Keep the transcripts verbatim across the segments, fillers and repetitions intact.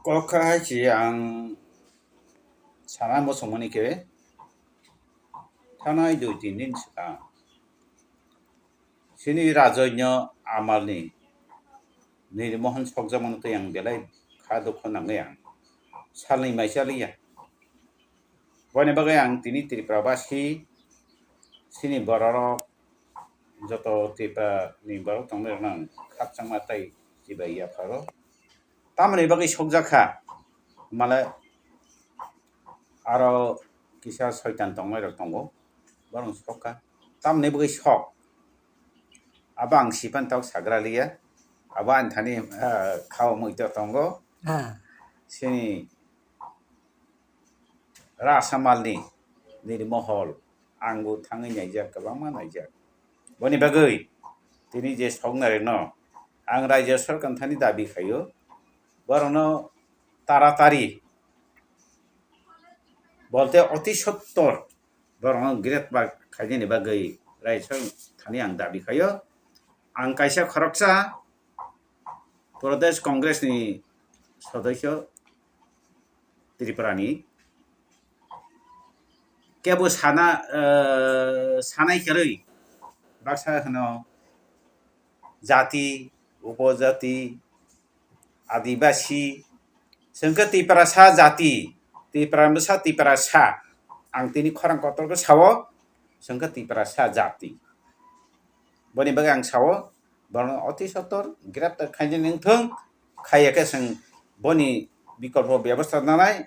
O kha hai se ang sana muchungmani khe thanai dui tin din swkang chini Rajoinyo amalni Nirmohon sokjakmano tei ang belai kha dukho nangwi ang salni mai chaliya. Boni bagwi ang tini Tripura basi chini bororok joto Tripura ni borok tongnairokno ang khakchangma tei chibai yapharo. Tamoni bagwi sokjak kha, male aro kisa soitan tongnairok tongo, borok sokha. Tamoni bagwi sok, abo ang sipan tok sagra liya, abo ani thani, ah, khao muitor tongo. Ah. Chini Rasamalni Nirmohol, angbo thangwi naijak, kwbangma naijak. Boni bagwi tini je soknairokno ang Rajya Sarkar thani dabi khaio, borokno taratari bolte oti sottor borokno greptar khainani bagwi Rajya Sarkar thani ang dabi khaio. Ang kaisa khoroksa Pradesh Congress ni sodosyo Tripura ni kebo sana, eh, sanai kwrwi baksa hwno jati, upojati, adibasi, chwng khe Tiprasa jati, Tipra bwsa Tiprasa. Ang tini khorang kotor khe sao, chwng khe Tiprasa jati. Boni bagwi ang sao, borokno oti sotor greptar khainani wngthung, khaiya khe chwng boni bikolpo bebostha nanai,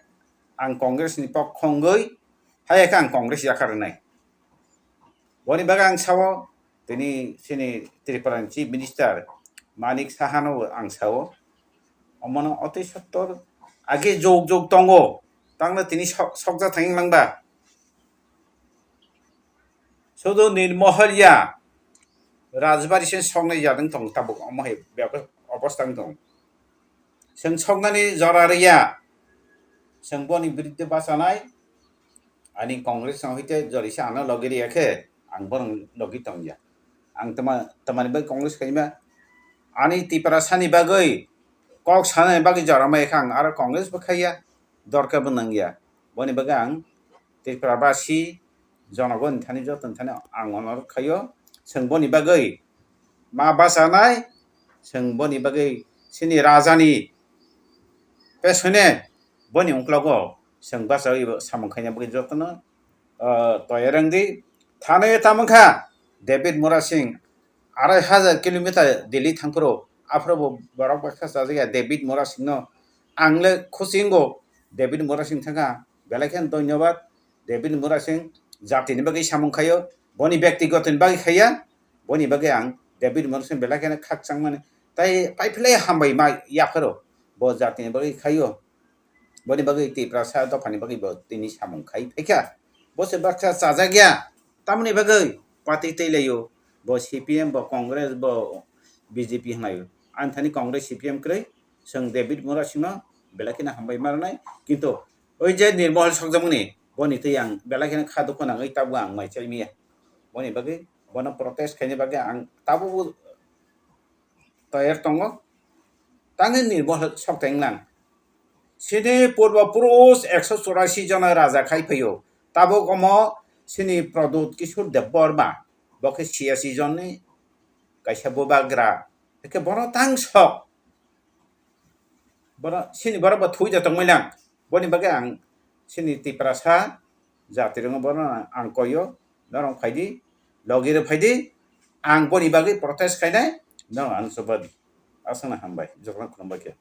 ang Congress ni pokho wngwi, haiya khe ang Congress yakar rwnai. Boni bagwi ang sao, tini chini Tripura ni Chief Minister Manik Saha no ang sao, omono oti sotor age jog jog tongo, tangno tini sok-, sokjak thangwi langba. Sudu Nirmohol ya, Rajbari se soknai jadwng tong tabuk omo hai bebak obostha wng tong. Chwng soknani jora rwya, chwng boni biruddhe bachanai, ani Congress no hwite jori se ano logi rwya khe, ang borok logi tongya. Ang tama-, tamani bai Congress khaima, ani Tiprasa ni bagwi kok sanani bagwi jora mai kha ang aro Congress bo khaiya, dorkar bo nangya. Boni bagwi ang Tripura basi jonogoni thani jotoni thani ang onorot khaio, chwng boni bagwi ma bachanai, chwng boni bagwi chini rajani pesone boni ungklogo chwng bachawi samung khaina bagwi jotono, ah, toyar wngdi. Thani tamo wngkha David Murasing arai hajar kilometer Delhi thangphuru, aphuru bo borok baksa chajakya David Murasingno. Ang le khusingo David Murasing thangkha, belai kheno dhonyobad. David Murasing jatini bagwi samung khaio, boni bektigotoni bagwi khaiya, boni bagwi ang David Murasing belai kheno khakchangmani. Tai paiphlai hambai ma yapharo, bo jatini bagwi khaio, boni bagwi Tiprasa dophani bagwi bo tini samung khai phaikha. Bo se baksa chajakya, tamoni bagwi party twi laio, bo C P M, bo Congress, bo B J P hwnlaio. Ani thani Congress, C P M kwrwi, chwng David Murasingno belai kheno hambai ma rwnai, kintu oi je Nirmohol sokjakmani, boni twi ang belai kheno kha dukhu nangwi tabuk ang mai chai miya. Boni bagwi bono protest khaina bagwi ang tabukbo toyar tongo. Tangwi Nirmohol sok tei wnglang. Chini purbo purush ekso churasi jona raja khai phaio. Tabuk omo chini Pradyut Kishore Debbarma, bo khe siyasi jonni kaisa bubagra. Hwnkhe bono tang sok. Bono, chini borok bo thwi da tongmani lang. Boni bagwi ang chini Tiprasa jati rwngo bono ang koyo, norok phaidi, logi rw phaidi, ang boni bagwi protest khainai, norok ang chubadi. Aswkno hambai, jotono khulumbai khe.